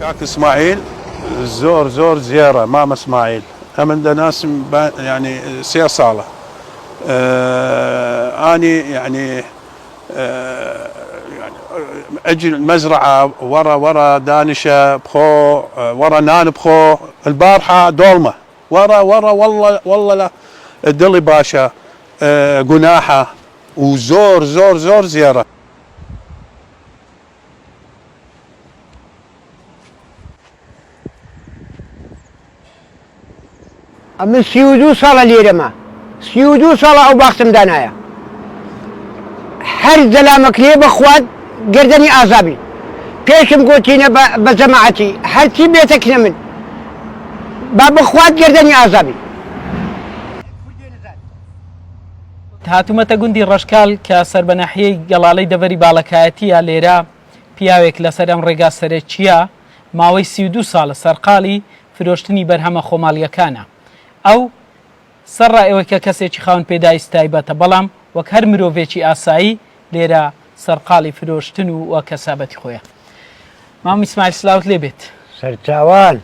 کاک اسماعیل زۆر زۆر زێڕە مامە اسماعیل ئەمن دەناسم یانی سێ ساڵە ئانی یانی ئەجی مەزرعە وەڕە وەڕە دانیشە بخۆ وەڕە نان بخۆ البارحە دۆڵمە وەڕە وەڕە واللە واللە لە دڵی باشە گوناحە و زۆر زۆر زۆر زێڕە. ئەمن 32 ساڵە لێرەمە 32 ساڵە ئەو باخچەم دانایە هەر زەلامەک لێ بخوات گەردەنی ئازابی پێشم گۆتینە بە جەماعەتی هەرچی بێتە کنە من با بخوات گەردەنی ئازابی. هاتوومەتە گوندی ڕەشکال کە سەر بە ناحیەی گەڵالەی دەڤەری باڵەکایەتییە، لێرە پیاوێک لەسەر ئەم ڕێگا سەرەکییە ماوەی 32 ساڵە سەرقاڵی فرۆشتنی بەرهەمە خۆماڵییەکانە. ئەو سەرڕای ئەوەی کە کەسێکی خاوەن پێداویستی تایبەتە، بەڵام وەک هەر مرۆڤێکی ئاسایی لێرە سەرقاڵی فرۆشتن و و کەسابەتی خۆیە. مام ئیسماعیل سلاوت لێ بێت. سەرچاوان.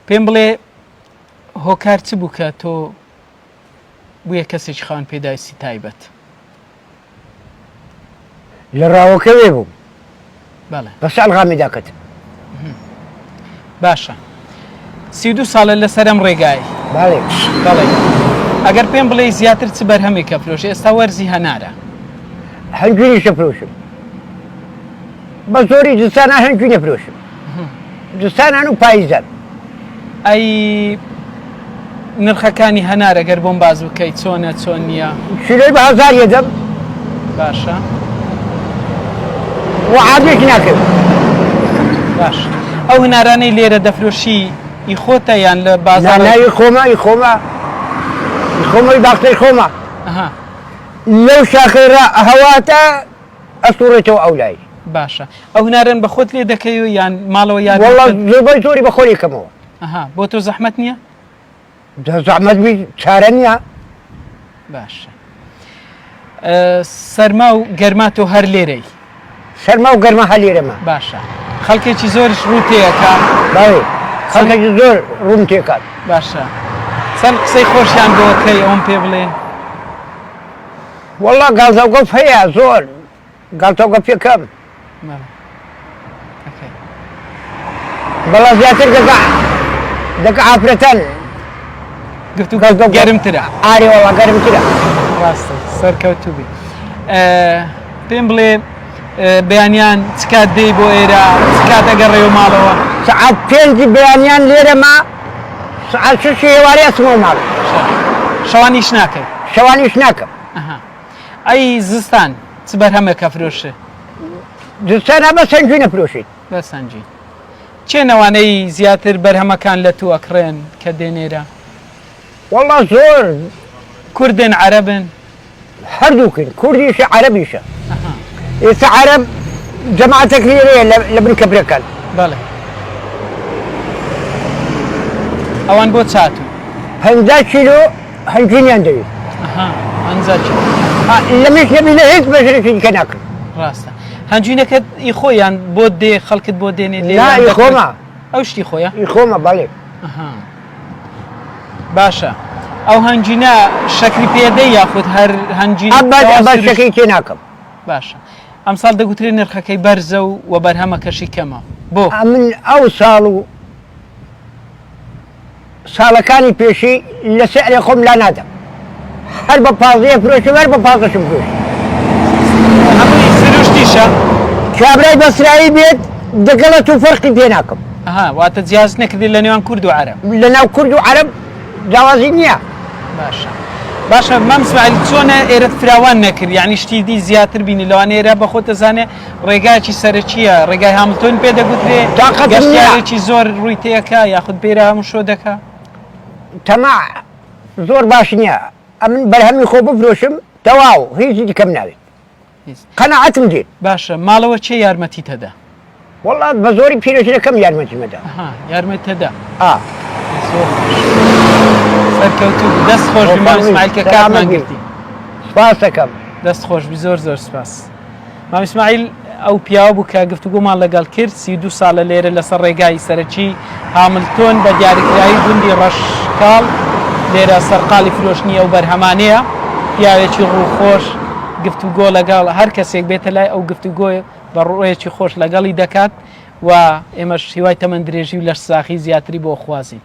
پێم بڵێ هۆکار چ بوو کە تۆ بوویە کەسێکی خاوەن پێداویستی تایبەت؟ لە ڕاوەکەوێ بووم. بەڵێ. بەس ئەلغامی داکەتم. باشە 32 ساڵە لەسەر ئەم ڕێگای. بەڵێ. بەڵێ. ئەگەر پێم بڵێ زیاتر چ بەرهەمێک ئەفرۆشی ئێستا وەرزی هەنارە. هەنجیریش ئەفرۆشم. بە زۆری زستانان هەنجوین ئەفرۆشم. زستانان و پاییزان. ئەی نرخەکانی هەنار ئەگەر بۆم باس بکەی چۆنە چۆن نییە؟ کیلۆی بە هەزار یەدەم. باشە. و عادێک ناکەوێت. باش ئەو هەنارانەی لێرە دەفرۆشی ئی خۆتە یان لە بازاڕ؟ نا نا ئی خۆمە ئی خۆمە ئی خۆمە ئی باخچەی خۆمە. ئەها. لەو شاخەی ڕا هەواتە ئەسوڕێتەوە ئەو لای. باشە ئەو هەنارەن بە خۆت لێ دەکەی و یان ماڵەوە یارمەتت؟ وەڵا زۆربەی زۆری بە خۆ لێکەمەوە. ئەها بۆ تۆ زەحمەت نییە؟ جا زەحمەت بی چارە نییە. باشە سەرما و گەرما تۆ هەر لێرەی؟ سەرما و گەرما هەر لێرەمە. باشە خەڵکێکی زۆریش ڕوو تێکا؟ بەڵێ خەڵکێکی زۆر ڕووم تێکات. باشە چەند قسەی خۆشیان بۆ کەی ئەوم پێ بڵێ؟ وەڵا گاڵتەوگەپ هەیە زۆر گاڵتەوگەپ یەکەم بەڵام زیاتر دەکە دەکە ئافرەتان گەرمترە ئارێ وەڵا گەرمترە ڕاستە سەرکەوتوو بی پێم بڵێ بەیانیان چ کات دێی بۆ ئێرە چ کات ئەگەڕێەوە ماڵەوە سەعات پێنجی بەیانیان لێرەما سەعات شەشی ئێوارێ ئەچمەوە ماڵ. شەوان ئیش ناکەی؟ شەوان ئیش ناکەم. ئەها ئەی زستان چ بەرهەمێک ئەفرۆشێ؟ زستان بەس هەنجوین ئەفرۆشین. بەس هەنجوین. کێن ئەوانەی زیاتر بەرهەمەکان لە تو ئەکڕێن کە دێنێرە؟ وەڵا زۆر. کوردن عەرەبن؟ هەردووکن کوردیشە عەرەبیشە. ئێستا عەرەب جەماعەتێک لێرەیە لە بن کەپرەکان. بەڵێ. ئەوان بۆ چ هاتوون؟ 50 کیلۆ هەنجوینیان دەوێت. ئەها 50 کیلۆ. لە منیش نەبی لە هیچ بەشێکی دیکە ناکڕم. ڕاستە. هەنجوینەکەت ئی خۆ یان بۆت دێ خەڵکت بۆ دێنێ لێ نا یان ئی دەکڕی؟ خۆمە. ئەو شتی خۆیە؟ ئی خۆمە بەڵێ. ئەها. باشە ئەو هەنجینە شەکری پێدەی یاخود هەر هەنجین ئەبەد ئەبەد شەکری تێ ناکەم. باشە ئەمساڵ دەگوترێ نرخەکەی بەرزە و وە بەرهەمەکەشی کەمە بۆ؟ ئەمن ئەو ساڵ و ساڵەکانی پێشی لە سعرێ خۆم لا نادەم هەر بە پازدەیە فرۆشم هەر بە پازدەشم فرۆشی. هەمووی سروشتیشە؟ کابرای بەسرایی بێت دەگەڵە تو فەرقی پێ ناکەم. ئەها واتە جیاز نەکردی لە نێوان کورد و عەرەب. لە ناو کورد و عەرەب جیاوازی نییە. باشە باشە مام سمایل چۆنە ئێرەت فراوان نەکرد یعنی شتی دی زیاتر بینی لەوانەیە ئێرە بە خۆت دەزانێ ڕێگایەکی سەرەکییە ڕێگای هاملتۆن پێ دەگوترێ تاقەتم نییە. گەشتیارێکی زۆر ڕووی تێکا یاخود پێرا هەموو شۆ دەکا. تەماع زۆر باش نییە ئەمن بەرهەمی خۆ بفرۆشم تەواو هیچی دیکەم ناوێت. قەناعەتم دێت. باشە ماڵەوە کێ یارمەتیت ئەدا؟ وەڵا بە زۆری پیرەژنەکەم یارمەتیم ئەدا. ئەها یارمەتیت ئەدا. ئا. زۆر باش. سەرکەوتوو بی. دەست خۆش بی مام ئیسماعیل کە کاتمان گرتی. سپاست دەکەم. دەست خۆش بی زۆر زۆر سپاس. مام ئیسماعیل. ئەو پیاوە بوو کە گفتوگۆمان لەگەڵ کرد، 32 ساڵە لێرە لەسەر ڕێگای سەرەکی هاملتۆن بە دیاریکراوی گوندی ڕەشکاڵ لێرە سەرقاڵی فرۆشتنی ئەو بەرهەمانەیە. پیاوێکی ڕووخۆش گفتوگۆ لەگەڵ هەر کەسێک بێتە لای ئەو گفتوگۆ بە ڕوویەکی خۆش لەگەڵی دەکات و ئێمەش هیوای تەمەندرێژی و لەشساخی زیاتری بۆ خوازین.